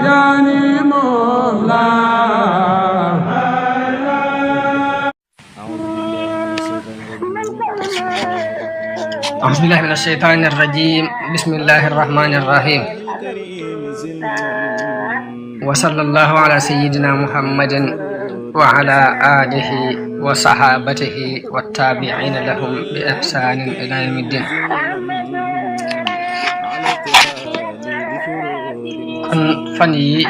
يعني مولا أعوذ بالله من الشيطان الرجيم بسم الله الرحمن الرحيم وصلى الله على سيدنا محمد وعلى آله وصحابته والتابعين لهم بإحسان إلى يوم الدين kon fan yi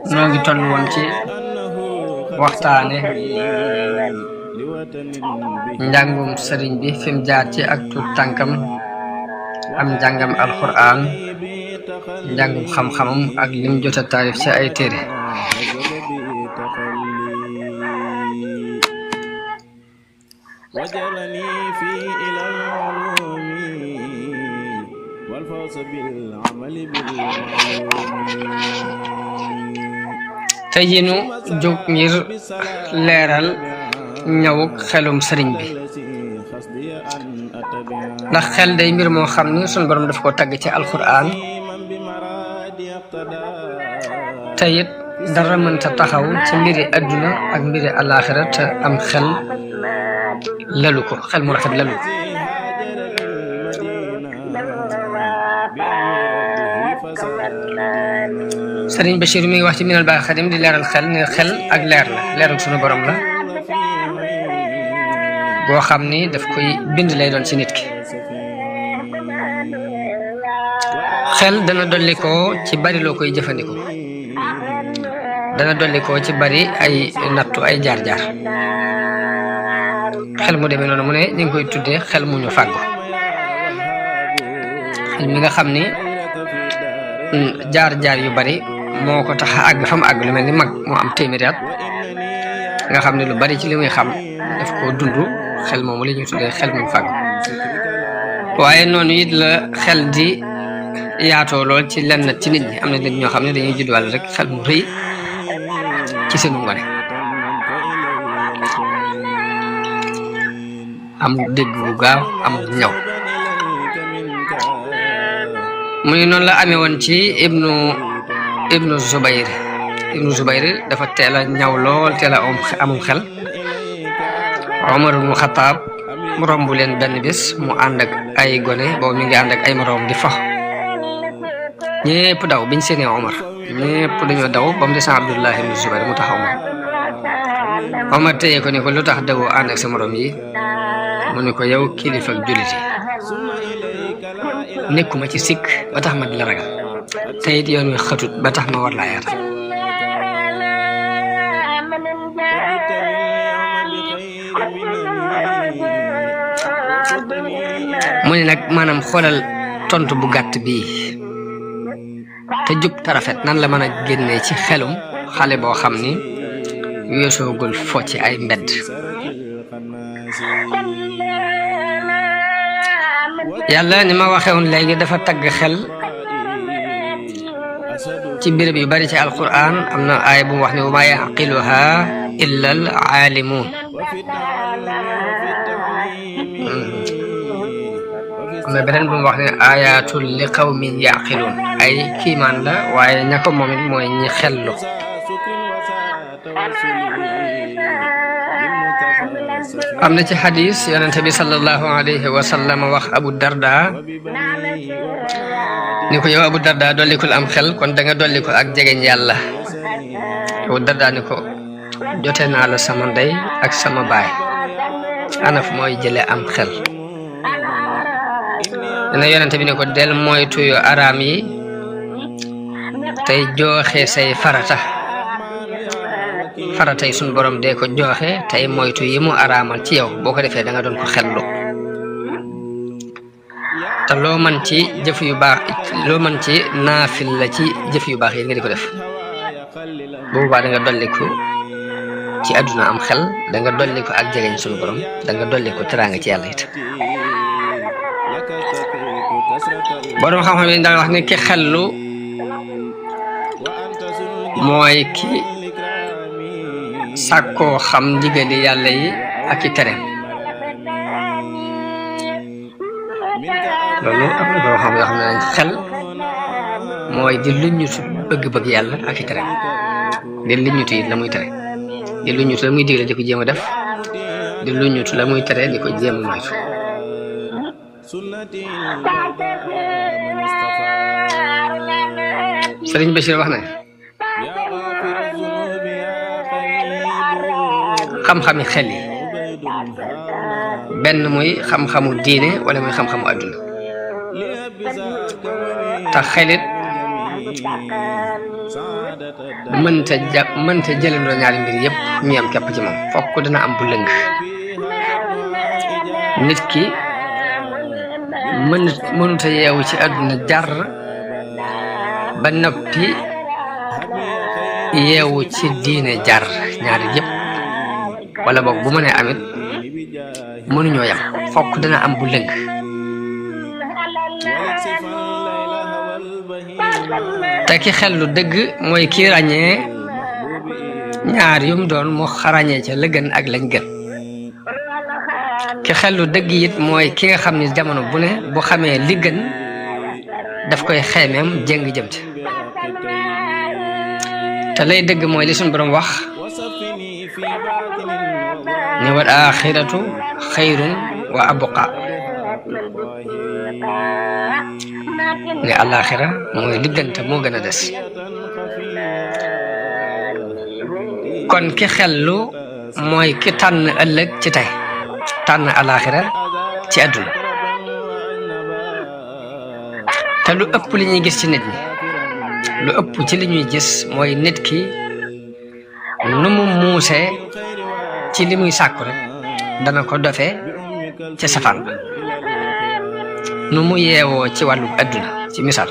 noo ngi toll woon ci waxtaane njàngum sëriñ bi fi mu jaar ci ak tuut tànkam am njàngam alquran njàngum xam-xamam ak lim jot a taarif ci ay téere tey jii nu jóg ngir leeral ñëwuk xelum sëriñ bi ndax xel day mbir moo xam ni sunu borom daf ko tagg ci alquran te it dara mënta taxaw ci mbiri adduna ak mbiri alaxira te am xel lalu ko xel mu rafet lalu ko sëriñ Bachir mi ngi wax ci minal baax xadim di leeral xel ne xel ak leer la leeral sunu borom la boo xam ni daf koy bind lay doon ci nit ki xel dana dolli ko ci bari loo koy jëfandikoo dana dolli ko ci bari ay nattu ay jaar-jaar xel mu demee noonu mu ne ñu ngi koy tuddee xel mu ñu fàggu xel mi nga xam ni jaar-jaar yu bari moo ko tax a àgg fa mu àgg lu mel ni mag moo am téeméeri at nga xam ne lu bari ci li muy xam daf koo dund xel moomu la ñuy tuddee xel muñ fàgg waaye noonu it la xel di yaatoo lool ci lenn ci nit ñi am na nit ñoo xam ne dañuy juddwàll rek xel mu rëy ci seenu ngone am dégg bu gaaw am ñaw mu ne noonu la amee woon ci ibnu Zubayr dafa teel a ñaw lool teel a amum xel Omar ibnu Xataab mu romb leen benn bis mu ànd ak ay gone boobu mi ngi ànd ak ay moroom di fox ñépp daw biñ seenee Omar ñépp dañoo daw ba mu des Abdullah ibnu Zubayr mu taxaw moom Omar téye ko ne ko lu tax dawoo ànd ak sa moroom yi mu ne ko yow kilifa ak jullit yi nekkuma ci sikk ba tax ma di la ragal te it yoon wi xatut ba tax ma war laa yaatal mu ne nag maanaam xoolal tontu bu gàtt bii te jub te rafet nan la mën a génnee ci xelum xale boo xam ni weesoogul fo ci ay mbedd yàlla ni ma waxewoon léegi dafa tagg xel ci béréb yu bari ci alquran am na aaya bu mu wax ne wa maa yaqiluha illa al aalimuun am na beneen bu mu wax ne ayatul li qawmin yaqiluun ay kiimaan la waaye ña ko moom it mooy ñi xellu am na ci xadis yonente bi sallallahu alayhi wa sallam wax Abu Darda ni ko yow Abu Darda dollikul am xel kon da nga dolli ko ak jegeñ yàlla Abu Darda ni ko jote naa la sama ndey ak sama baay anaf mooy jële am xel dana yonente bi ni ko del moytu yu araam yi tey jooxe say farata yi suñu borom dee ko joxe tey moytu yi mu araamal ci yow boo ko defee da nga doon ko xellu te loo man ci jëf yu baax loo man ci naafil la ci jëf yu baax yi nga di ko def boobaa da nga dolli ko ci àdduna am xel da nga dolli ko ak jegeñ suñu borom da nga dolli ko teraanga ci yàlla it borom xam-xam yi daal wax ne ki xellu mooy ki sàkkoo xam ndigali yàlla yi ak i tereem loolu am na boo xam yoo xam ne xel mooy di luññutu bëgg-bëgg yàlla ak i tere di luññutu it la muy tere di luññutu la muy digle di ko jéem a def di luññutu la muy tere di ko jéem a moytu Sëriñ Bachir wax na xam-xami xel yi benn muy xam-xamu diine wala muy xam-xamu àdduna te xelit mënta jëlandoo ñaari mbir yëpp ñu am képp ci moom fokk dina am bu lëng nit ki mënuta yeewu ci àdduna jar ba noppi yeewu ci diine jar ñaari yëpp wala boog bu mënee amit mënuñoo yam fokk dina am bu lëng te ki xel lu dëgg mooy ki ràññee ñaar yum doon mu xarañee ca la gën ak lañ gën ki xel lu dëgg it mooy ki nga xam ni jamono bu ne bu xamee li gën daf koy xeemeem jéng jëm ci te lay dëgg mooy li suñ borom wax ne wal axiratu xayrun wa abqa ne alaxira mooy liggante moo gën a des kon ki xellu mooy ki tànn ëllëg ci tey tànn alaxira ci àdduna te lu ëpp li ñuy gis ci nit ñi lu ëpp ci li ñuy gis mooy nit ki nu mu muusee ci li muy sàkku rek dana ko dofee ca safaan ba nu mu yeewoo ci wàllu àdduna ci misaal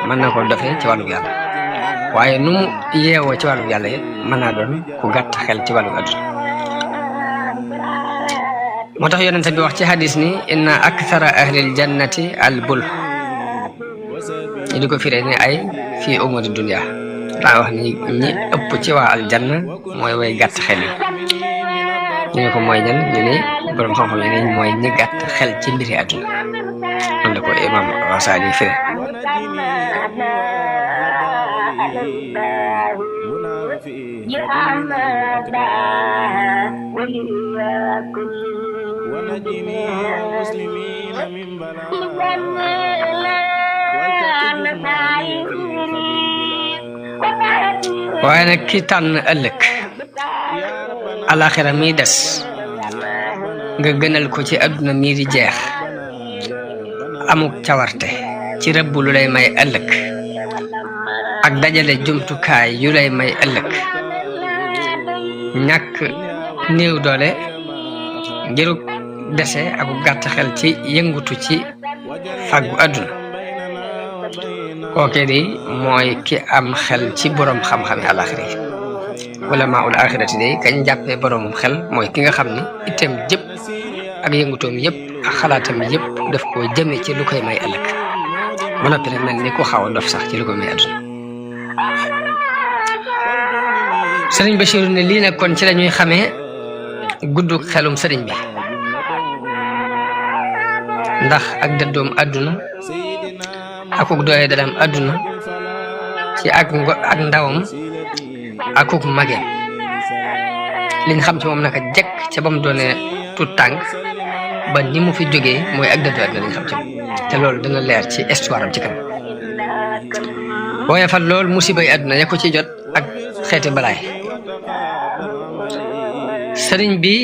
mën na ko dofee ci wàllu yàlla waaye nu mu yeewoo ci wàllu yàlla it mën naa doon ku gàtt xel ci wàllu àdduna moo tax yonente bi wax ci hadis ni inna akthara ahlil jannati al bul ñu di ko firee ne ay fii umuri dunya daa wax ni ñi ëpp ci waa aljanna mooy way gàtt xel yi ñu ne ko mooy ñan ñu ne borom xam-xam yi ne mooy ñi gàtt xel ci mbiri àdduna noonu la ko imam Rasali firee waaye nag ki tànn ëllëg alaxira mi des nga gënal ko ci àdduna mii di jeex amuk cawarte ci rëbb lu lay may ëllëg ak dajale jumtukaay yu lay may ëllëg ñàkk néew doole ngiruk dese ak gàtt xel ci yëngutu ci fàggu àdduna kooke di mooy ki am xel ci borom xam-xami alaxira yi wala maa ul axirati day kañ jàppee boromum xel mooy ki nga xam ni itam jëpp ak yëngutoom yëpp ak xalaatam yëpp daf koo jëme ci lu koy may ëllëg ba noppi nag mel ni ku xaw a dof sax ci lu koy may àdduna sëriñ Bachir ne lii nag kon ci la ñuy xamee gudd xelum sëriñ bi ndax ak dëddoom àdduna akuk doye dalam àdduna ci ak ndawam akuk mageem liñ xam ci moom naka jekk ca ba mu doone tut tànk ba ni mu fi jógee mooy ak dëddu àdduna liñ xam ci moom te loolu dana leer ci histoire am ci kanam booye fa lool musibay àdduna ya ko ci jot ak xeeti balaay sëriñ bi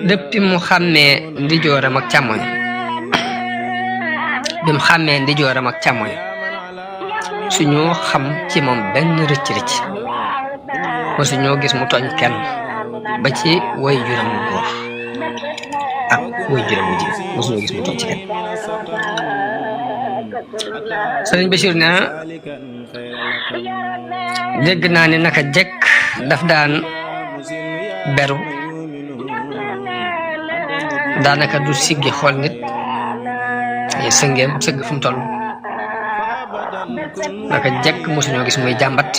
depuis mu xàmmee ndijooram ak càmmoñ bi mu xàmmee ndijooram ak càmmoñ suñoo xam ci moom benn rëcc-rëcc mosuñoo gis mu tooñ kenn ba ci way juram mu góor ak way juram mu jigéen mosuñoo gis mu tooñ ci kenn sëriñ Bachir nee na dégg naa ne naka jekk daf daan beru daanaka du siggi xool nit sëngeem sëgg fu mu toll naka jekk mosuñoo gis muy jàmbat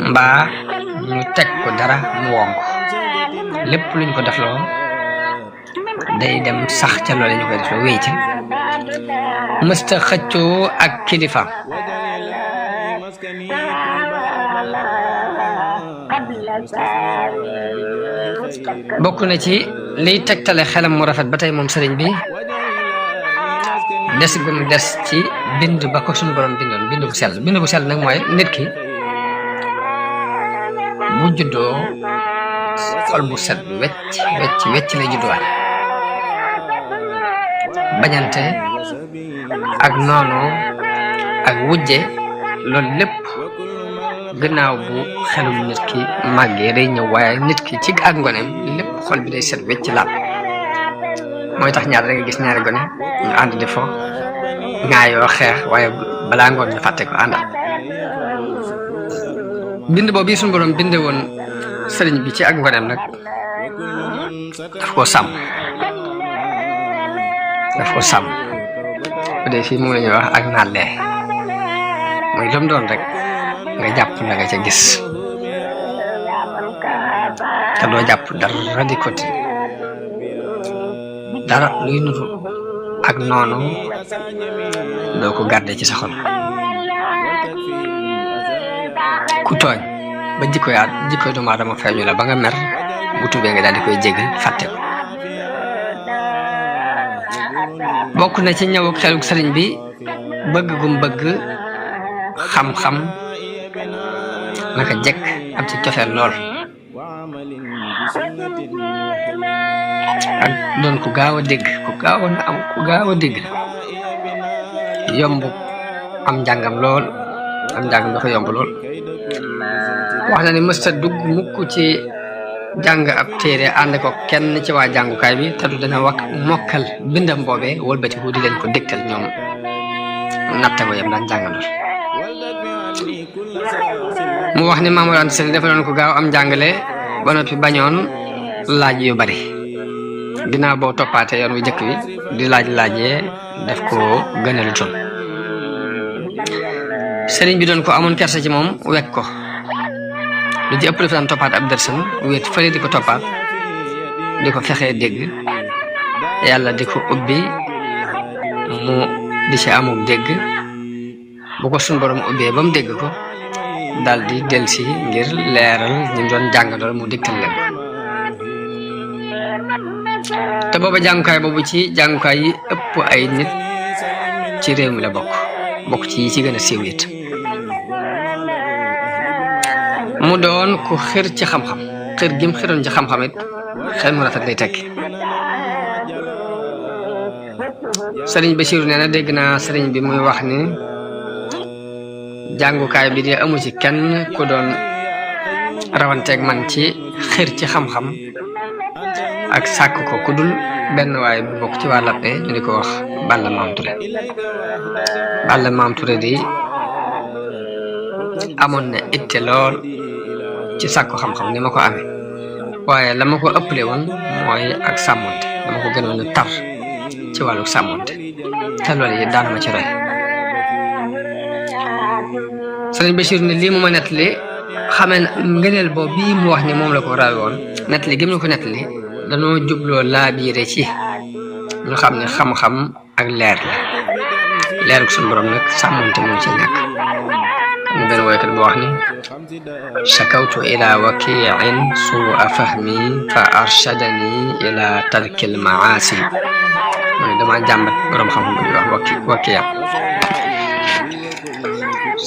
mbaa ñu teg ko dara mu wonk lépp luñ ko def loo day dem sax ca loolu ñu koy def la wéy ca mësta xëccoo ak kilifaam bokk na ci liy tegtale xelam mu rafet ba tey moom sëriñ bi des gum des ci bind ba ko suñu borom bindoon bind bu sell nag mooy nit ki bu juddoo xol bu set wecc lay judduwaat bañante ak noonu ak wujje loolu lépp gannaaw bu xelum nit ki màggee day ñëw waaye nit ki ci ak ngoneem lépp xol bi day set wecc laab mooy tax ñaar da nga gis ñaari gone ñu ànd di fo ngaayoo xeex waaye balaa ngoon ñu fàtte ko àndal bind boobu suñu borom binde woon sëriñ bi ci ak ngoneem nag daf koo sàmm bu dee fii moom la ñuy wax ak nàllee mooy lu mu doon rek nga jàpp la nga ca gis te doo jàpp dara di côté dara luy nuru ak noonu doo ko garder ci sa xol ku tooñ ba jikko doomu aadama feeñu la ba nga mer bu tubee nga daal di koy jégal fàtte ko bokk na ci ñëw xeluk sëriñ bi bëgg gum bëgg xam-xam naka jekk am ci cofeel lool ak doon ku gaaw a dégg ku gaaw a dégg la yomb am njàngam lool am njàngam dafa yomb lool wax na ni mësta dugg mukk ci jàng ab téere ànd ko kenn ci waa jàngukaay bi te du dana mokkal bindam boobee wëlbatiku di leen ko dégtal ñoom natta ko yam daan jàngandoor mu wax ni Maam Mor Anta Sali dafa doon ko gaaw am njàngale ba noppi bañoon laaj yu bari ginnaaw boo toppaatee yoon wu jëkk bi di laajee def ko gënal toon sëriñ bi doon ko amoon kersa ci moom wekk ko lu ci ëpp dafa daan toppaat ab dërsam wéet fële di ko toppaat di ko fexee dégg yàlla di ko ubbi mu di ci amuk dégg bu ko suñ borom ubbee ba mu dégg ko daal di delsi ngir leeral ñu doon jàngandoor mu dégtal leen ko te booba jàngukaay boobu ci jàngukaay yi ëpp ay nit ci réew mi la bokk ci yi ci gën a siiw it mu doon ku xër ci xam-xam xër gim xëroon ci xam-xam it xel mu rafet lay tekki sëriñ Basiiru nee na dégg naa sëriñ bi muy wax ni jàngukaay bi de amu ci kenn ku doon rawanteeg man ci xër ci xam-xam ak sàkk ko ku dul benn waaye bu bokk ci waa Lappé ñu di ko wax Balla Maam Touré di amoon na itte lool ci sàkku xam-xam ni ma ko amee waaye la ma ko ëppale woon mooy ak sàmmonte dama ko gënoon a tar ci wàllu sàmmonte te loolu yi daan ma ci roy sëriñ Bachir ne lii mu ma nettali xamee na ngëneel boobu bii mu wax ni moom la ko rawe woon nettali gëm na ko nettali danoo jubloo laa biire ci ñu xam ne xam-xam ak leer la leer ko suñu borom nag sàmmonte moo ci nekk ñu benn woykat bu wax ni shakawtu ila wakiin suua fahmi fa arshadani ila tarkil maasi mooy dama jàmbat borom xam-xam bu ñuy wax wakiya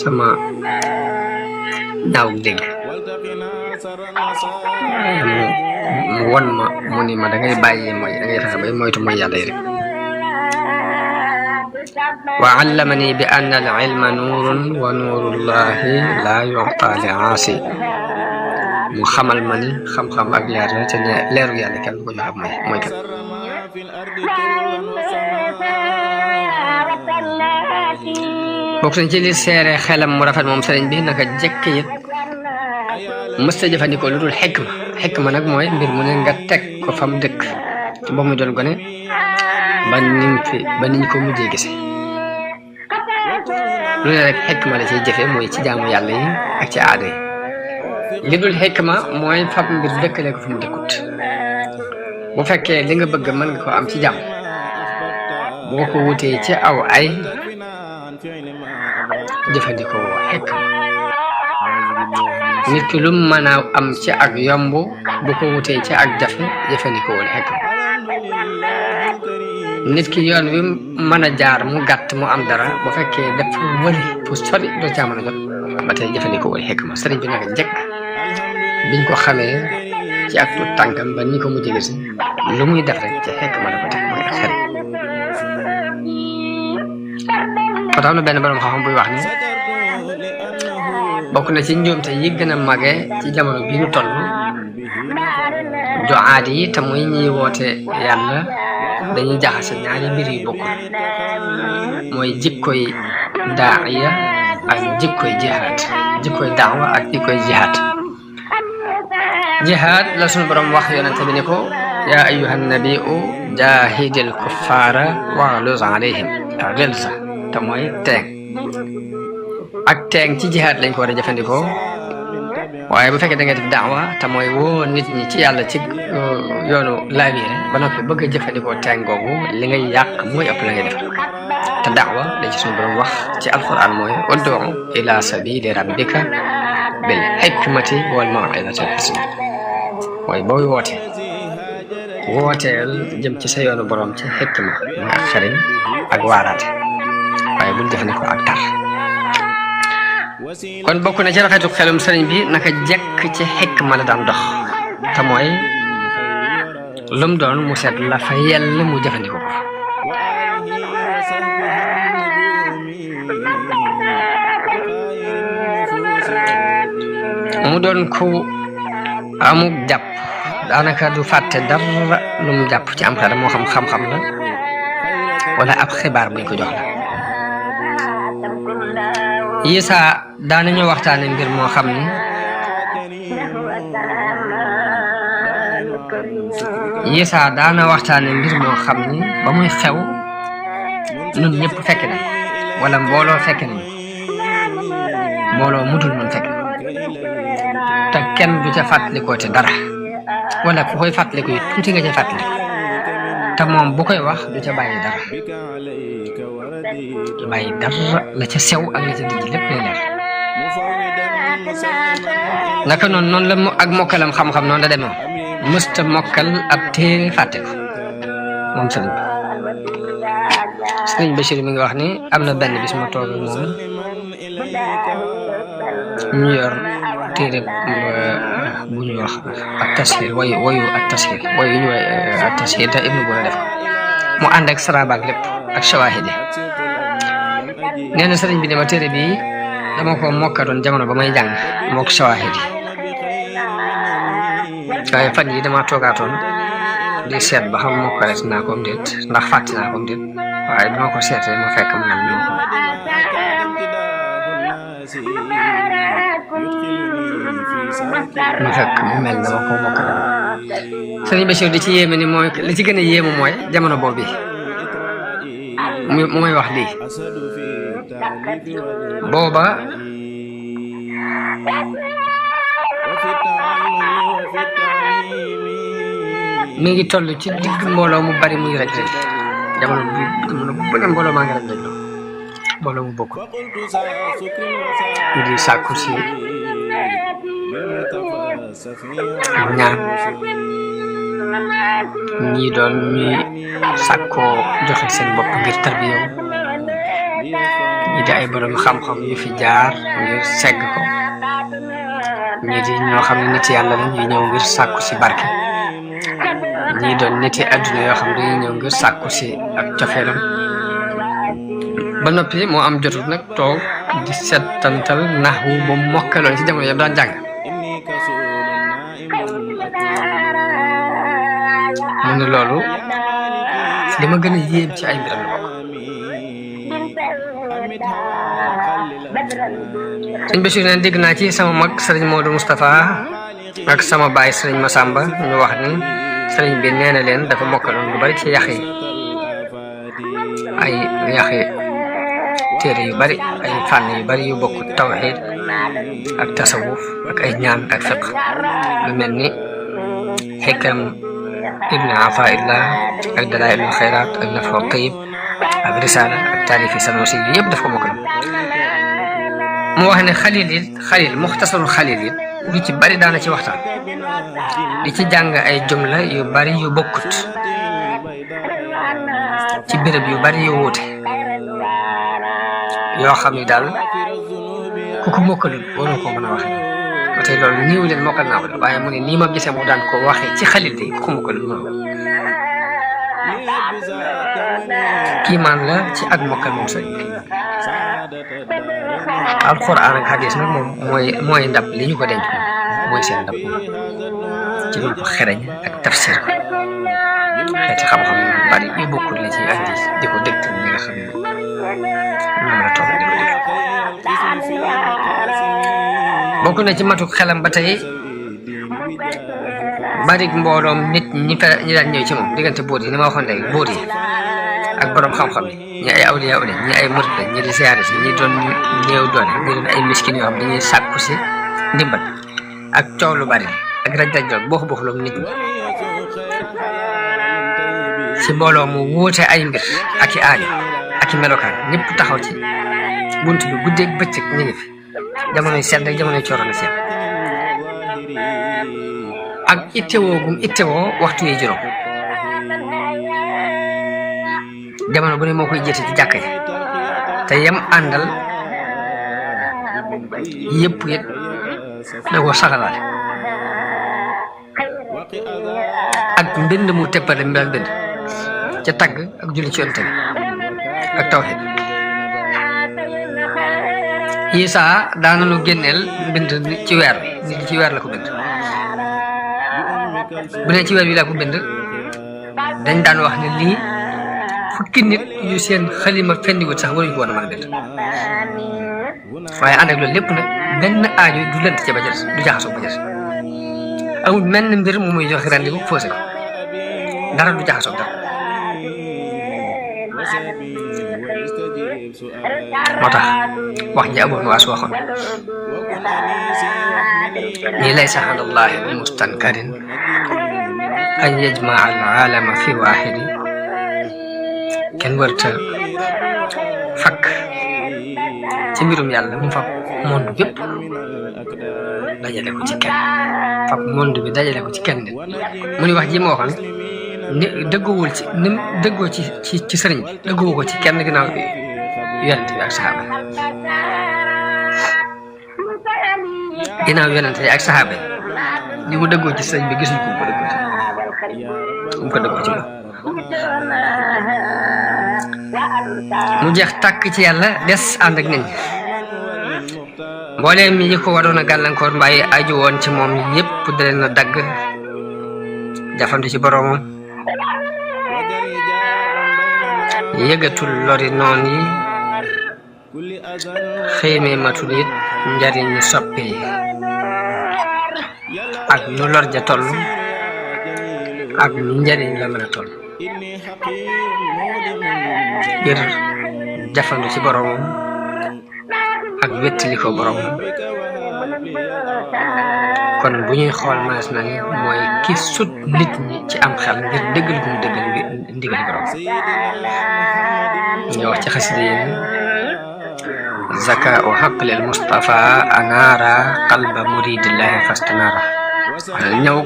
sama naaw dégg mu won ma mu ni ma da ngay bàyyi mooy da ngay fexe bay moytu mooy yàlla yi rek wa allamani bi anna al ilma nuurun wa nuurullahi la yu'ta li aasi mu xamal ma ni xam-xam ak leer la te leeru yàlla kenn du ko jox ab mooy kat bokk nañ ci li seere xelam mu rafet moom sëriñ bi naka jekk it mësta jëfandikoo lu dul xikma nag mooy mbir mu ne nga teg ko fam dëkk ci ba mu doon gone ba niñ ko mujjee gise lu ne rek xikma la ciy jëfe mooy ci jaamu yàlla yi ak ci aada yi li dul xikma mooy fab mbir dëkkale ko fu mu dëkkut bu fekkee li nga bëgg mën nga ko am ci jàmm boo ko wutee ci aw ay jëfandikoo xikma nit ki lu mën a am ci ak yomb bu ko wutee ci ak jafe jëfandikoo xikma nit ki yoon wi mën a jaar mu gàtt mu am dara bu fekkee def wëri fu sori doo caa mën a jot ba tey jëfandikoo xikma sëriñ bi naka njëkk biñ ko xamee ci ak tu tànkam ba ni ko mu jege si lu muy def rek ci xikma la ko teg mooy ak xel moo tax na benn borom xam-xam buy wax ni bokk na ci njuumte yi gën a mage ci jamono bi ñu toll duaat yi te muy ñiy woote yàlla dañuy jaxase ñaari mbir yu bokkul mooy jikkoy daaiya ak jikkoy jihaad jikkoy daawa ak jikkoy jihaad jihaad la sunu borom wax yonente bi ni ko yaa ayyuhan nabiu jaahidil kuffaara waghluz alayhim ghilza te mooy teeng ak teeng ci jihaad lañ ko war a jëfandikoo waaye bu fekkee da nga def daawa te mooy woo nit ñi ci yàlla ci yoonu laabiire ba noppi bëgg a jëfandikoo teeng googu li ngay yàq mooy ëpp la ngay def te daawa dañ ci suñu borom wax ci alquran mooy ud'u ila sabili rabbika bil hikmati wal maw'izati hasana mooy booy wooteel jëm ci sa yoonu borom ci xikma mooy ak xariñ ak waaraate waaye bul jëfandikoo ak tar kon bokk na ci rafetu xelum sëriñ bi naka jekk ci xikma la daan dox te mooy lum doon mu seet la fa yell mu jëfandikoo ko mu doon ku amuk jàpp daanaka du fàtte dara lu mu jàpp ci am xel moo xam xam-xam la wala ab xibaar buñ ko jox la Isa daanañu waxtaane mbir moo xam ni Isa daana waxtaane mbir moo xam ni ba muy xew ñun ñëpp fekk nañ wala mbooloo fekk nañ mbooloo mutul mun fekk te kenn du ca fàttalikoo te dara wala ku koy fàttaliku yi tuuti nga ca fàttaliku te moom bu koy wax du ca bàyyi dara la ca sew ak la ca dijj lépp lay leer naka noonu la ak mokkalam xam-xam noonu la demee mësta mokkal ab téere fàtte ko moom sëriñ bi sëriñ Bachir mi ngi wax ni am na benn bis ma toog moom ñu yor téere bu ñuy wax ak tashir wayu ak tashir wayu ñu ak tashir te ibnu bu def mu ànd ak sarabaak lépp ak shawahid yi nee na sëriñ bi ne ma téere bi dama ko mokkatoon jamono ba may jàng mook shawahid yi waaye fan yi dama toogaatoon di seet ba xam mokkalees naa ko déet ndax fàtti naa ko déet waaye bi ma ko seetee ma fekk mu mel noonu na ma ko mokkale sëriñ Bachir di ci yéeme ni mooy li ci gën a yéemu mooy jamono boobu mu may wax lii booba mi ngi toll ci digg mbooloo mu bari muy rek jamono bu ne mbooloo maa ngi rek mbooloo mu bokk di sàkku si ñaan ñii doon ñuy sàkkoo joxe seen bopp ngir tarbiyaw ñii di ay borom xam-xam yu fi jaar ngir segg ko ñii di ñoo xam ne nit yàlla la ñuy ñëw ngir sàkku si barke ñii doon niti àdduna yoo xam ne dañuy ñëw ngir sàkku si ak cofeelam ba noppi moo am jotul nag toog di settantal naxwu ba mokkaloon ci jamono yëpp daan jàng mu ne loolu li ma gën a yéem ci ay mbiram la bokk sëñ Bachir ne dégg naa ci sama mag sëriñ Modou Moustapha ak sama baay sëriñ Massamba ñu wax ni sëriñ bi nee na leen dafa mokkaloon lu bari ci yax yi ay yaxi téere yu bari ay fànn yu bari yu bokk tawxiid ak tasawuf ak ay ñaan ak fiq lu mel ni xikam ibn Ataillah ak Dalaa'ilul Xayraat ak Naf'u Tayyib ak Risaala ak Taarix Sanusi yi yëpp daf ko mokkal. mu wax ne Xalil Muxtasarul Xalil it lu ci bari daana ci waxtaan di ci jàng ay jumla yu bari yu bokkut ci béréb yu bari yu wuute yoo xam ni daal ku ko mokkalul waroon koo mën a waxee ba tey loolu niiw leen mokkal naa ko waaye mu ne nii ma gisee mu daan ko waxee ci Xalil de ku ko mokkalul mënu kiimaan la ci ak mokkal moom sëñ bi. alxuraan ak hadis nag moom mooy ndab li ñu ko denc mooy seen ndab ci ñu ko xereñ ak tafsir ko xeeti xam-xam yu bari yu bokkul la ci andi di ko dégtal ñi nga xam ne ñoom la toog di ko dégg. bokk na ci matuk xelam ba tey barik mbooloom nit ñi daan ñëw ci moom diggante buur yi ni ma waxoon léegi buur yi ak borom xam-xam yi ñi ay awliya lañ ñi ay murid lañ ñi di siyaare si ñi doon néew doole ñi doon ay miskin yoo xam dañuy sàkku si ndimbal ak coow lu bari ak raj-raj lool boox-booxloom nit ñi ci mbooloo mu wuute ay mbir ak i aajo ak i melokaan ñëpp taxaw ci bunt bi guddeeg bëccëg ñu ngi fi jamonoy sedd ak jamonoy cooroon sedd ak ittewoo gum ittewoo waxtu yi juróom jamono bu ne moo koy jëte ci jàkka ji te yem àndal yëpp it da koo saxalaale ak mbind mu teppale mbir ak bind ca tagg ak julli ci yonent bi ak tawhid. Isaa daana lu génneel mbind ci weer wi nit ci weer la ko bind bu ne ci weer wi la ko bind dañ daan wax ne lii fukki nit yu seen xalima fendiwut sax waruñu ko woon a mën a bind waaye ànd ak loolu lépp nag benn aajo du lënt ca ba jës du jaxasoo ba jës amul menn mbir mu muy joxe rendi bu faussé ko dara du jaxasoo dara moo tax wax ji Abu Nuwaas waxoon ni laysa ala llahi bi mustankarin an yajmaa al aalama fi waaxidi kenn warta fakk ci mbirum yàlla mu fab monde bépp dajale ko ci kenn fab monde bi dajale ko ci kenn nit mu ni wax ji ma waxoon ni dëggoowul ci ni dëggoo ci sëriñ bi dëggoo ko ci kenn ginnaaw yonent bi ak saxaaba ginnaaw yonent yi ak saxaaba yi ni mu dëggoo ci sëriñ bi gisuñ ko mu dëggoo ci mu ko dëggoo ci moom mu jeex tàkk ci yàlla des ànd ak nit ñi mbooleem yi ko waroon a gàllankoor mbaa yi aju woon ci moom yépp da leen a dagg jafandu ci boroomam yëgatul lori noon yi xëymee matul it njariñ soppe yi ak nu lor ja toll ak nu njariñ la mën a toll ngir jafandu ci boroomam ak wettali ko boroomam kon bu ñuy xool manes na ni mooy ki sut nit ñi ci am xel ngir dëggal gu mu dëggal ndigal borom ñu wax ci xasida yi zaka u xaqlil Mustafa anaara qalba muridillahi fastanara ñëw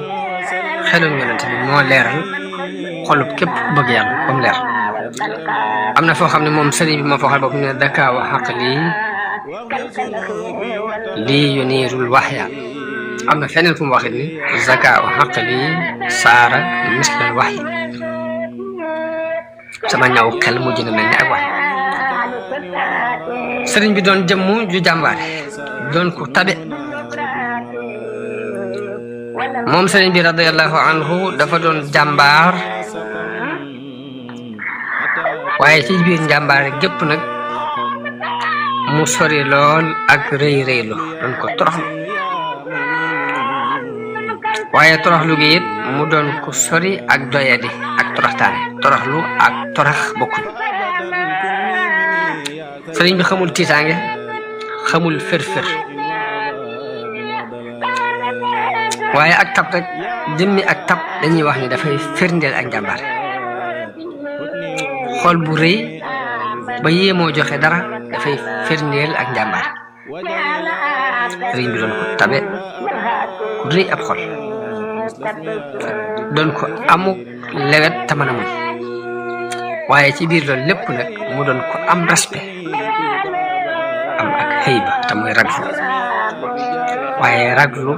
xelum yonent bi moo leeral xolub képp bëgg yàlla ba mu leer am na foo xam ne moom sëriñ bi moo fa waxal bopp ne zaka u xaqli lii yuniirul waxya am na feneen fu mu waxit ni zaka u xaqli saara mislal waxyi sama ñaw xel mujj na mel ni ak wax sëriñ bi doon jëmm ju jàmbaare doon ko tabe moom sëriñ bi radiyallahu anhu dafa doon jàmbaar waaye ci biir njàmbaare gépp nag mu sori lool ak rëy rëylu doon ko toroxlu waaye toroxlu gi it mu doon ko sori ak doyadi ak toroxtaane toroxlu ak torax bokkuñ sëriñ bi xamul tiitaange xamul fër-fër waaye ak tab rek jëmmi ak tab dañuy wax ni dafay firndeel ak njàmbaar xol bu rëy ba yéemoo joxe dara dafay firndeel ak njàmbaar sëriñ bi doon ko tabe ku rëy ab xol doon ko amuk lewet te mën a muñ waaye ci biir loolu lépp nag mu doon ko am respect am ak xëyba te muy raglu waaye raglu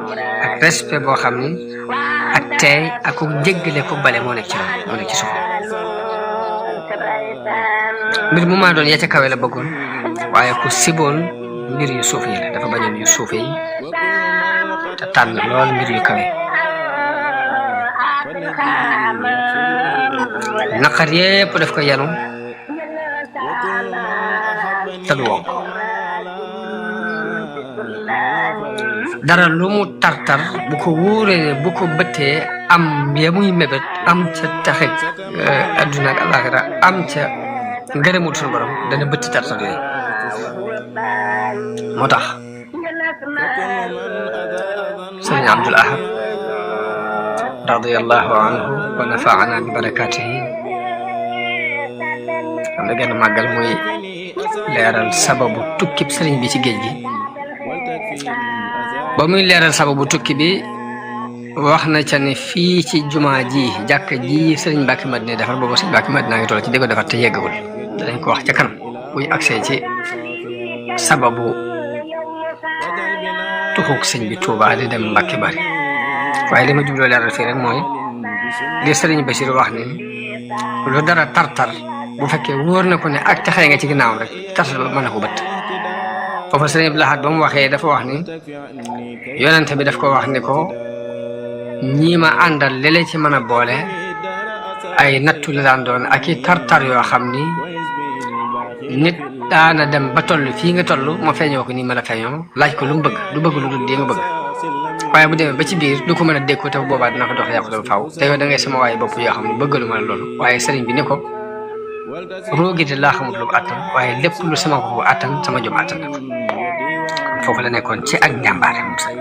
ak respect boo xam ni ak teey ak ku jéggale ko bale moo nekk ci loolu moo nekk ci suuf mbir mu maa doon ya ca kawe la bëggoon waaye ku siboon mbir yu suuf yi la dafa bañoon yu suufe yi te tànn lool mbir yu kawe naqar yépp daf ko yanu te du wonk dara lu mu tartar bu ko wóoree ne bu ko bëttee am ya muy mébét am ca taxit adduna ak alaxira am ca ngërëmul suñu borom dana bëtti tartar yooyu moo tax sëriñ Abdul Ahad radiyallahu anhu wa nafaana bi barakatihi am na genn màggal muy leeral sababu tukkib sëriñ bi ci géej gi ba muy leeral sababu tukki bi wax na ca ne fii ci jumaa ji jàkk ji sëriñ Mbàkke Madina defar boobu sëriñ Mbàkke Madina ngi toll ci déggo defar te yeggagul danañ ko wax ca kanam buy agsee ci sababu tuxuk sëñ bi Tuubaa di dem Mbàkke Bari waaye li ma jubloo leeral fii rek mooy li sëriñ Basiru wax ni lu dara tartar bu fekkee wóor na ko ne ak taxee nga ci ginnaaw rek tartar ba mën na ko bëtt foofa sëriñ Abdul Ahad ba mu waxee dafa wax ni yonente bi daf ko wax ni ko ñii ma àndal lele ci mën a boole ay nattu la daan doon ak i tartar yoo xam ni nit daana dem ba toll fii nga toll ma feeñoo ko nii ma la feeñoo laaj ko lu mu bëgg du bëgg lu dul dee nga bëgg waaye bu demee ba ci biir du ko mën a dékku te boobaa dina ko dox yàqu doon faaw te yow da ngay sama waaye bopp yoo xam ne bëggalu ma la loolu waaye sëriñ bi ni ko roogi de laa xamut lu mu attan waaye lépp lu sama ko attan sama jom attan na ko foofu la nekkoon ci ak njàmbaare moom sëriñ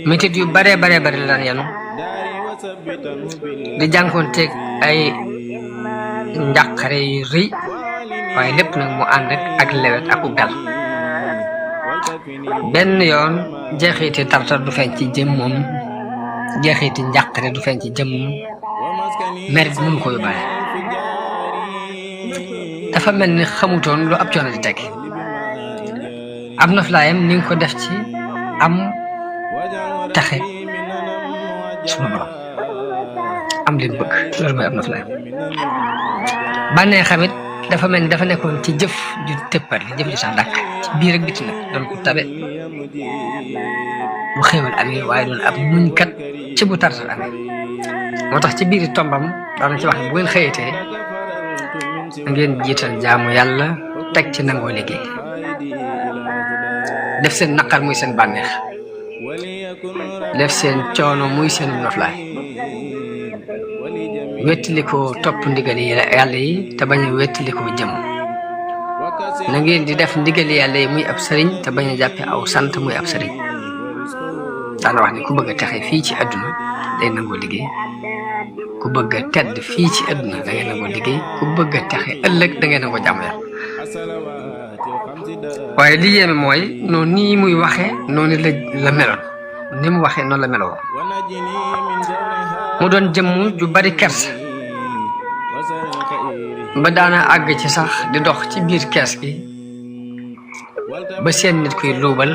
métit yu bare la daan yanu di jànkoonteeg ay njàqare yu rëy waaye lépp nag mu ànd ak lewet ak ub dal benn yoon jeexiti tartar du feeñ ci jëm moom jeexiti njàqare du feeñ ci jëm mer bi mënu ko yóbbaale dafa mel ni xamutoon lu ab coono di teg am na flaayam ni nga ko def ci am taxe sunu borom am leen bëgg loolu mooy am na flaayam bànnee xamit dafa mel ni dafa nekkoon ci jëf ju tëppal jëf ju sax dàkk ci biir ak biti nag doon ko tabe bu xéewal amee waaye doon ab muñkat ci bu tartar amee moo tax ci biir tombam daana ci wax ne bu ngeen xëyatee ngeen jiital jaamu yàlla teg ci nangoo liggéey def seen naqar muy seen bànneex def seen coono muy seen noflaay wettali ko topp ndigali yàlla yi te bañ a wettali ko jëm na ngeen di def ndigali yàlla yi muy ab sëriñ te bañ a jàppe aw sant muy ab sëriñ daana wax ni ku bëgg a texe fii ci àdduna day nangoo liggéey ku bëgg a tedd fii ci àdduna da ngay nangoo liggéey ku bëgg a texe ëllëg da ngay nangoo jàmm yàlla waaye li yéeme mooy noonu nii muy waxee noonu la meloon ni mu waxee noonu la meloo mu doon jëmm ju bari kersa ba daana àgg ci sax di dox ci biir kees gi ba seen nit kuy luubal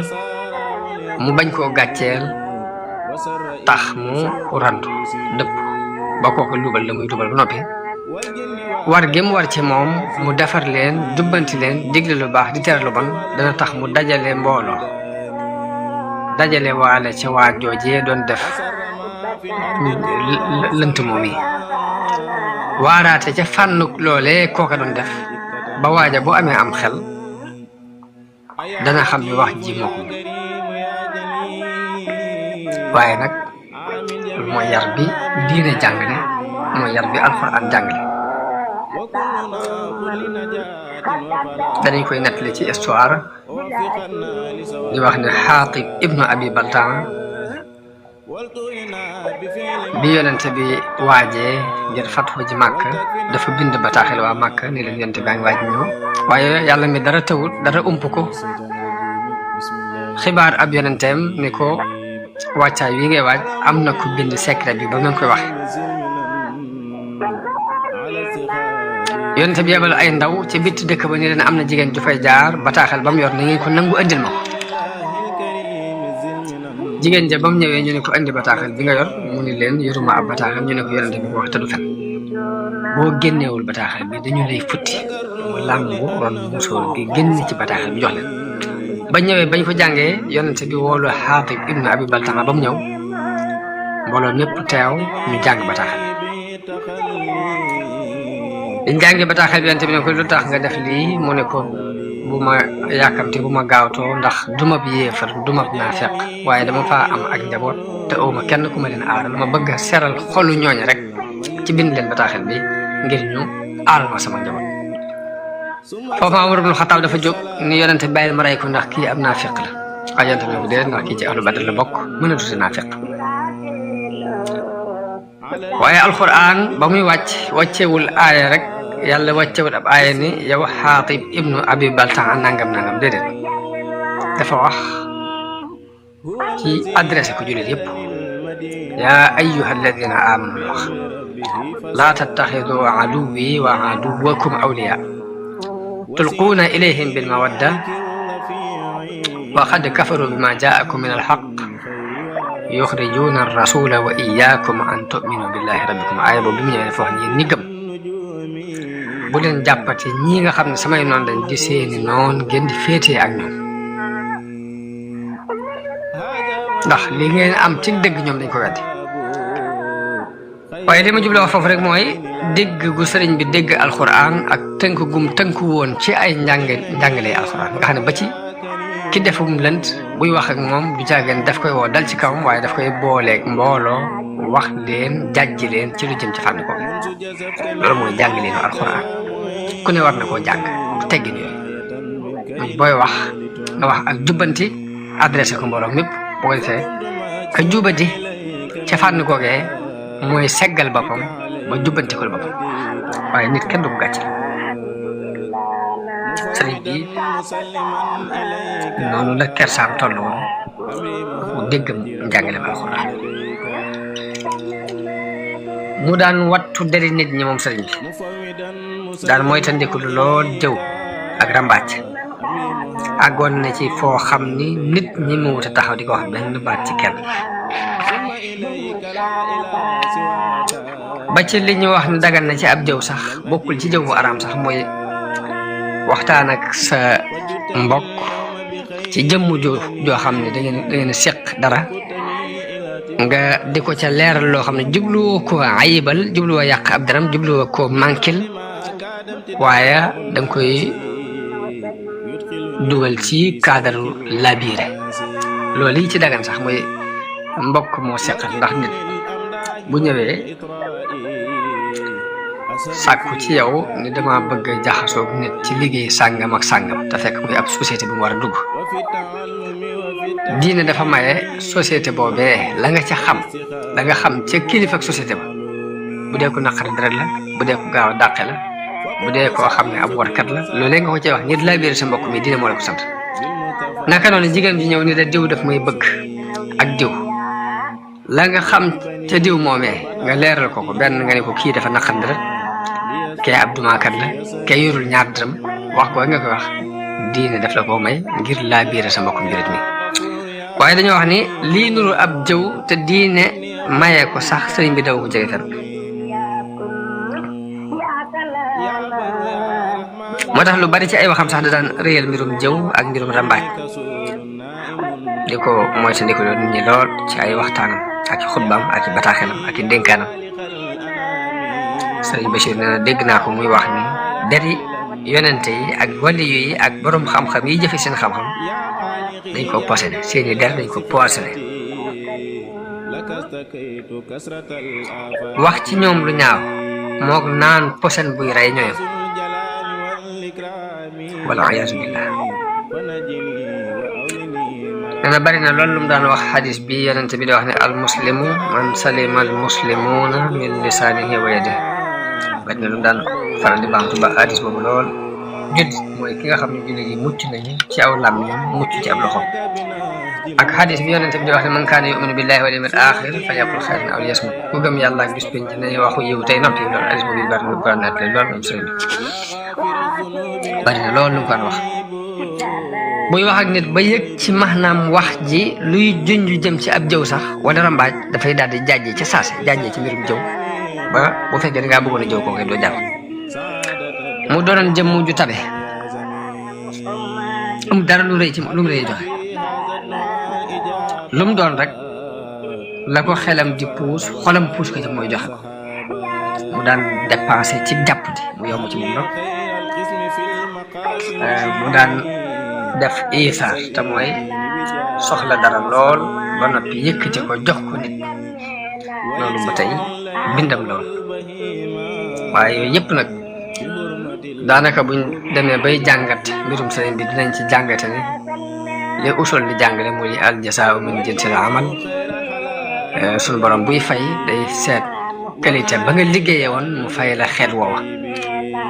mu bañ koo gàcceel tax mu randu dëpp ba kooku luubal la muy luubal ba noppi war gi mu war ci moom mu defar leen jubbanti leen digle lu baax di tere lu bon dana tax mu dajale mbooloo dajale waale ca waa joojee doon def lënt moom yi waaraate ca fànn loolee kooka doon def ba waaja bu amee am xel dana xam ni wax ji moo ko waaye nag mooy yar bi diine jàngale mooy yar bi alxuraan jàngale danañ koy nettali ci histoire di wax ne Xaatib ibnu Abi Baltaa bi yonente bi waajee ngir fatxu ji Màkka dafa bind bataaxel waa Màkka ni leen yonente baa ngi waaj ñëw waaye yàlla mi dara tawut dara ump ko xibaar ab yonenteem ni ko wàccaay wi ngay waaj am na ku bind secret bi ba ngeen koy waxe yonente bi yebal ay ndaw ci bitti dëkk ba ni leen am na jigéen ju fay jaar bataaxel ba mu yor ni ngeen ko nangu andil ma ko jigéen ja ba mu ñëwee ñu ne ko andi bataaxel bi nga yor mu ni leen yoruma ab bataaxel ñu ne ko yonente bi ko wax te du fen boo génneewul bataaxel bi dañu lay futti mu làmbu ron musóor gi génn ci bataaxel bi jox leen ba ñëwee bañ ko jàngee yonente bi woolu Xaatib ibnu Abi Baltaa ba mu ñëw mbooloo ñëpp teew ñu jàng bataaxel biñ jàngee bataaxel bi yonente bi ne ko lu tax nga def lii mu ne ko bu ma yàkkamte bu ma gaawtoo ndax duma bi yéefar duma bi naafeq waaye dama faa am ak njaboot te awma kenn ku ma leen aaral ma bëgg a seral xolu ñooñu rek ci bind leen bataaxel bi ngir ñu aaral ma sama njaboot foofu Umar ibn Xattaab dafa jóg ni yonente bàyyil ma rey ko ndax kii am naafeq la waaye yonente bi ne ko déedéet ndax kii ci ahlu Badr la bokk mën a tuuti naafeq waaye alquran ba muy wàccewul aaya rek yàlla wàccewul ab aaya ni yow Xaatib ibnu Abi Baltaa nangam nangam déedéet dafa wax ci adressé ko jullit yëpp yaa ayyuha alladina amanu la wax laa tattaxidu aduwi wa aduwakum awliya tulquuna ilayhim bilmawadda wa qad kafaru bima jaakum min alxaq yuxrijuuna arrasula wa iyaakum an tuminu billahi rabbikum aaya boobu bi mu ñëwee dafa wax yéen ñi gëm bu leen jàppati ñii nga xam ne samay noon lañ di seeni noon ngeen di féetee ak ñoom ndax li ngeen am ci dëgg ñoom dañ ko weddi waaye li ma jubloo wax foofu rek mooy dégg gu sëriñ bi dégg alxuraan ak tënk gum tënku woon ci ay njàngalee alxuraan nga xam ne ba ci ki defum lënt buy wax ak moom du jàggeen daf koy woo dal ci kawam waaye daf koy booleeg mbooloo wax leen jàjji leen ci lu jëm ci fànn ko loolu mooy jàngaleenu alxuraan ku ne war na koo jàng teggin yooyu booy wax nga wax ak jubbanti adressé ko mbooloo mépp boo ko defee ka jubati ca fànn googee mooy seggal boppam ba jubbanti ko boppam waaye nit kenn du ko gàcce sëriñ bi noonu la kersaam toll woon mu déggam njàngaleem alxuraan mu daan wattu deri nit ñi moom sëriñ bi daan mooy tandiku lool jëw ak rambaaj àggoon na ci foo xam ni nit ñi mu wut a taxaw di ko wax benn baat ci kenn ba ci li ñu wax ne dagan na ci ab jëw sax bokkul ci jëw bu araam sax mooy waxtaan ak sa mbokk ci jëmm joo xam ne da ngeen seq dara nga di ko ca leeral loo xam ne jubluwoo ko ayibal jubluwoo yàq ab daram jubluwoo ko manquil waaye danga koy dugal ci cadre labiré loolu yi ci dagan sax mooy mbokk moo seqal ndax nit bu ñëwee sàkku ci yow ni dama bëgg jaxasoog nit ci liggéey sàngam ak sàngam te fekk muy ab société bu mu war a dugg diine dafa maye société boobee la nga ca xam da nga xam ca kilifa ak société ba bu dee ko naqari deret la bu dee ko gaaw a dàqe la bu dee koo xam ne ab warkat la loolee nga ko cay wax ngir laa biir sa mbokk mi diine moo la ko sant naka noonu jigéen ji ñëw ni da diw daf may bëgg ak diw la nga xam ca diw moomee nga leeral ko benn nga ne ko kii dafa naqari deret kee ab dumaakat la kee yorul ñaar dërëm wax ko nga koy wax diine daf la ko may ngir laa biir sa mbokkum jurit mi waaye dañoo wax ni lii nuru ab jëw te diine mayee ko sax sëriñ bi daw ko jege fer moo tax lu bari ci ay waxam sax da daan réyal mbirum jëw ak mbirum rambaaj di ko mooy sa ndiko nit ñi lool ci ay waxtaanam ak i xutbaam ak i bataaxelam ak i dénkaanam sëriñ Bachir nee na dégg naa ko muy wax ni deri yonente yi ak waliyu yi ak borom xam-xam yi jëfe seen xam-xam dañ ko possédé seeni der dañ ko possédé wax ci ñoom lu ñaaw moog naan posen buy rey ñooyam wala ayaasu billah dana bari na loolu lu mu daan wax xadis bi yonent bi di wax ne al muslimu man salima al muslimuuna min lisaanihi wa yadihi bari na lu mu daan faral di baamtu ba xadis boobu lool. jullit mooy ki nga xam ne jullit yi mucc nañu ci aw làmmiñam mucc ci ab loxo ak xadis bi yonent bi di wax ne man kaana yuminu billahi wal yawmil axir falyaqul xayran aw liyasmut ku gëm yàlla ak bis penc ne waxu yiw tey noppi loolu xadis boobu bari na lu ko nettali lool moom sëriñ bi bari na loolu lu mu ko wax buy wax ak nit ba yëg ci maanaam wax ji luy junj jëm ci ab jëw sax wala rambaaj dafay daal di jaajee ci saase jaajee ci mbirum jëw ba bu fekkee da ngaa bëggoon a jëw koo koy doo jàll mu doonoon jëmm ju tabe dara lu rëy ci lu mu rëy joxe lu mu doon rek la ko xelam di puus xolam puus ko ci mooy joxe ko mu daan dépensé ci jàpp di mu yomb ci moom rek mu daan def isaar te mooy soxla dara lool ba noppi yëkkati ko jox ko nit loolu ba tey bindam lool waaye yooyu yëpp nag daanaka buñ demee bay jàngat mbirum sëriñ bi dinañ ci jàngate ne li usul di jàngale muy al jasaa'u min jinsil amal suñu borom buy fay day seet qualité ba nga liggéeyee woon mu fay la xeet woowa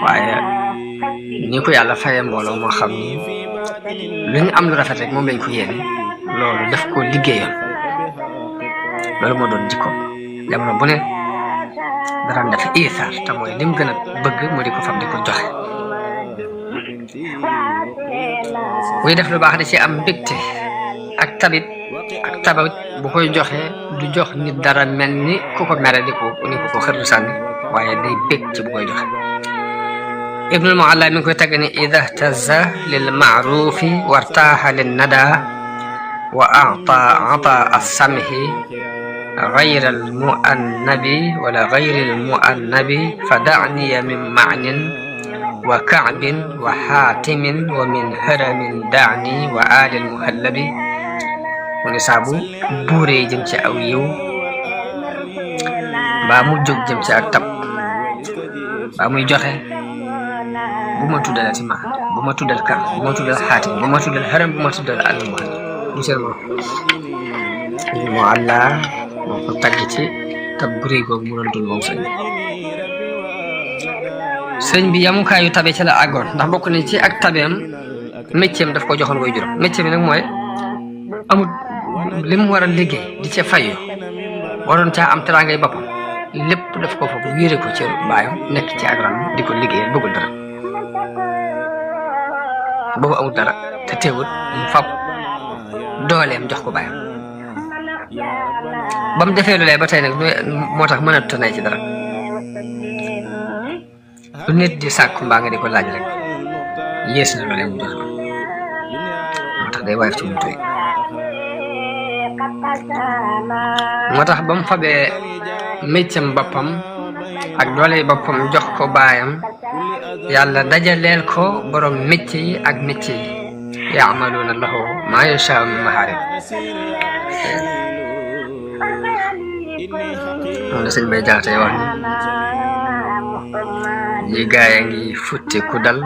waaye ni ko yàlla fayee mbooloo moo xam ni lu ñu am lu rafet rek moom lañ ko yéene loolu daf ko liggéeyoon loolu moo doon jikko jamono bu ne daraan def isaar te mooy lim gën a bëgg mu di ko fab di ko joxe buy def lu baax da ci am mbégte ak tabit bu koy joxe du jox nit dara mel ni ku ko mere di ko xërlu sànni waaye day bég ci bu koy joxe ibnul mualla mi ngi koy tagg ni ida htaza lil maarufi wartaaxa lin nada wa ata as-samhi غير المؤنبي ولا غير المؤنبي فدعني من معن وكعب وحاتم ومن هرم دعني وآل المهلب ونسابو بوري جمتي أو يو بامو جوك جمتي أكتب بامو يجوخي بما تودل أتما بما تودل كعب بما تودل حاتم بما تودل هرم بما تودل آل المهلب بسير المعلى moo ko tagg ci tab bu rëy googu mu doon dul moom sëñ bi yamukaayu tabe ci la àggoon ndax bokk na ci ak tabeem métier daf ko joxoon way juróom métier bi nag mooy amul li mu war a liggéey di ca fayu waroon caa am teraangay boppam lépp daf ko foofu wéere ko ci baayam nekk ci ak ran di ko liggéeyal bëggul dara boobu amul dara te teewul mu fab dooleem jox ko baayam ba mu defee loolee ba tey nag moo tax mën a tonay ci dara lu nit di sàkku mbaa nga di ko laaj rek yées na loolee mu jox moo tax day waayef ci mu tuy moo tax ba mu fabee méccam boppam ak doole boppam jox ko baayam yàlla dajaleel ko borom métier yi ak métier yi yaamaluuna lahu maa yashaa'u min mahaarib moom la sëñ bay jaxate wax ni yi gaaya ngi futti ku dal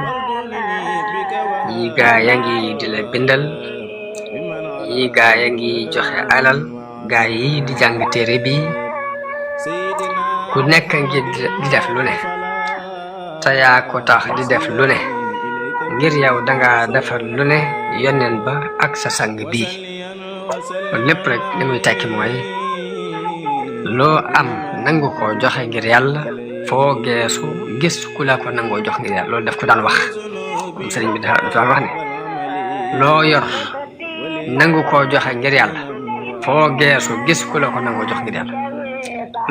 yi gaaya ngi di la bindal yi gaaya ngi joxe alal gaay yi di jàng téere bi ku nekk ngi di def lu ne te yaa ko tax di def lu ne ngir yow danga defar lu ne yonneen ba ak sa sang bii kon lépp rek li muy tekki mooy loo am nangu ko joxe ngir yàlla foo geesu gis ku la ko nangoo jox ngir yàlla loolu daf ko daan wax moom sëriñ bi dafa daan wax ne loo yor nangu koo joxe ngir yàlla foo geesu gis ku la ko nangoo jox ngir yàlla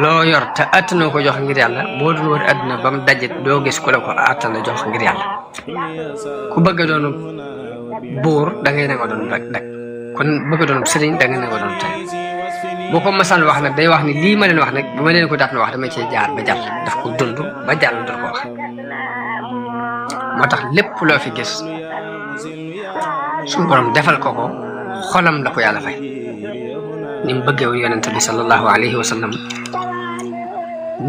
loo yor te attanoo ko jox ngir yàlla boo dul wër àdduna ba mu dajit doo gis ku la ko attana jox ngir yàlla ku bëgg a doon buur da ngay nangoo doon dak kon bëgg a doon sëriñ da ngay nangoo doon tey boo ko masaan wax nag day wax ni lii ma leen wax nag bu ma leen ko daat na wax dama cee jaar ba jàll daf ko dund ba jàll dul ko wax moo tax lépp loo fi gis suñu borom defal ko xolam la ko yàlla fay ni mu bëggee woon yonente bi sallallahu alayhi wa sallam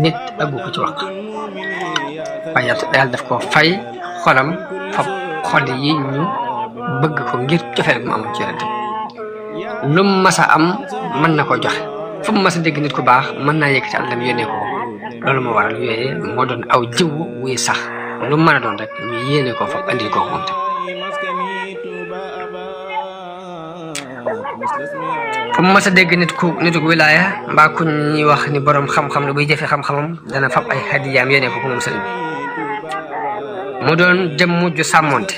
nit ëggu ko ci wax waaye yàlla daf ko fay xolam fab xol yi ñu bëgg ko ngir cofeel mu amoon ci yonent lu mu mas a am mën na ko joxe fu mu mas a dégg nit ku baax mën naa yëkkati àllam yónnee ko loolu moo waral yooyee moo doon aw jiw wuy sax lu mën a doon rek ñu yéene ko foofu andil ko moom tam fu mu mas a dégg nitu wilaaya mbaa ku ñuy wax ni borom xam-xam la buy jëfe xam-xamam dana fab ay hadiyaam yónnee ko moom sëriñ bi mu doon jëmm ju sàmmonte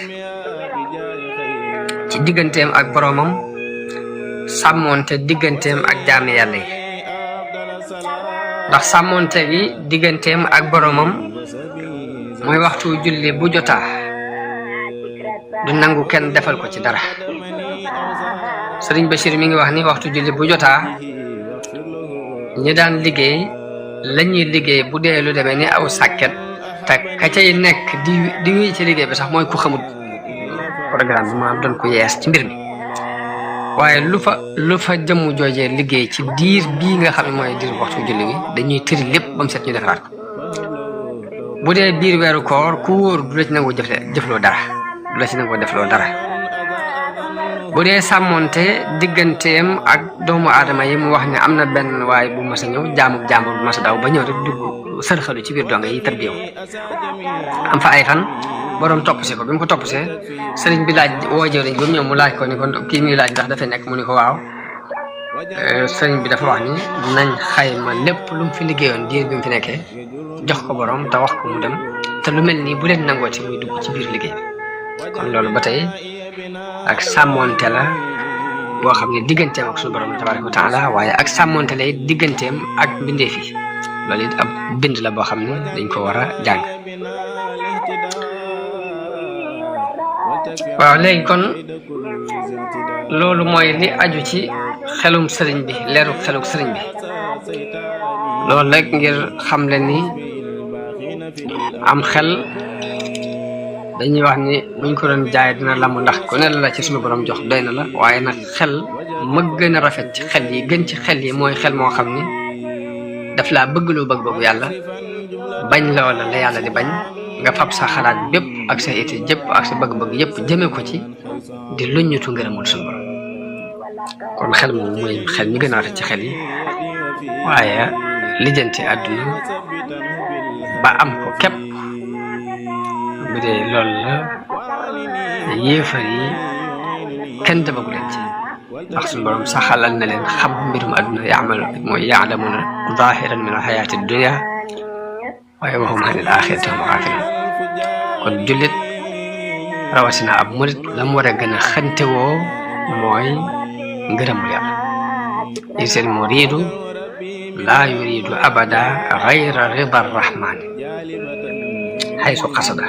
ci digganteem ak boromam sàmmonte digganteem ak jaami yàlla yi ndax sàmmonte gi digganteem ak boromam mooy waxtu julli bu jotaa du nangu kenn defal ko ci dara sëriñ Bachir mi ngi wax ni waxtu julli bu jotaa ñi daan liggéey lañuy liggéey bu dee lu demee ni aw sàkket te ka cay nekk di wéy ci liggéey bi sax mooy ku xamul programme bi maanaam doon ko yees ci mbir mi waaye lu fa jëmm joojee liggéey ci diir bii nga xam ne mooy diir waxtu julli wi dañuy tëri lépp ba mu set ñu defaraat ko bu dee biir weeru koor ku wóor du la ci nangoo jëfloo dara du la ci nangoo defloo dara bu dee sàmmonte digganteem ak doomu aadama yi mu wax ne am na benn waaye bu mas a ñëw jaamu bu mas a daw ba ñëw rek dugg sërxalu ci biir donga yi tarbiyewu am fa ay fan borom topp si ko bi mu ko topp see sëriñ bi laaj woo jëriñ ba mu ñëw mu laaj ko ni ko kii muy laaj ndax dafay nekk mu ni ko waaw sëriñ bi dafa wax ni nañ xayma lépp lu mu fi liggéeyoon diir bi mu fi nekkee jox ko borom te wax ko mu dem te lu mel nii bu leen nangoo ci muy dugg ci biir liggéey bi kon loolu ba tey ak sàmmonte la boo xam ne digganteem ak suñu borom tabaraka wa taala waaye ak sàmmonte lay digganteem ak mbindeef yi loolu it ab bind la boo xam ne dañ ko war a jàng waaw léegi kon loolu mooy li aju ci xelum sëriñ bi leeru xeluk sëriñ bi loolu rek ngir xam leen ni am xel dañuy wax ni buñ ko doon jaay dina lamb ndax ku ne la ci suñu borom jox doy na la waaye nag xel ma gën a rafet ci xel yi gën ci xel yi mooy xel moo xam ni daf laa bëgg loo bëgg yàlla bañ loola la yàlla di bañ nga fab sa xalaat bépp ak sa ité jëpp ak sa bëgg-bëgg yëpp jëme ko ci di luññutu ngërëmul suñu borom kon xel moom mooy xel mi gën a rafet ci xel yi waaye lijjanti àdduna ba am ko képp bu dee loolu la yéefar yi kenn demagu leen ci ndax suñu borom saxalal na leen xam mbirum àdduna ya'lamuna zahiran min al-hayati ad-dunya waaye wa hum anil axirati hum gaafiluun kon jullit rawatina ab murit la mu war a gën a xantewoo mooy ngërëmul yàlla isil muridu laa yuridu abada gayra rida arrahmani haysu qasada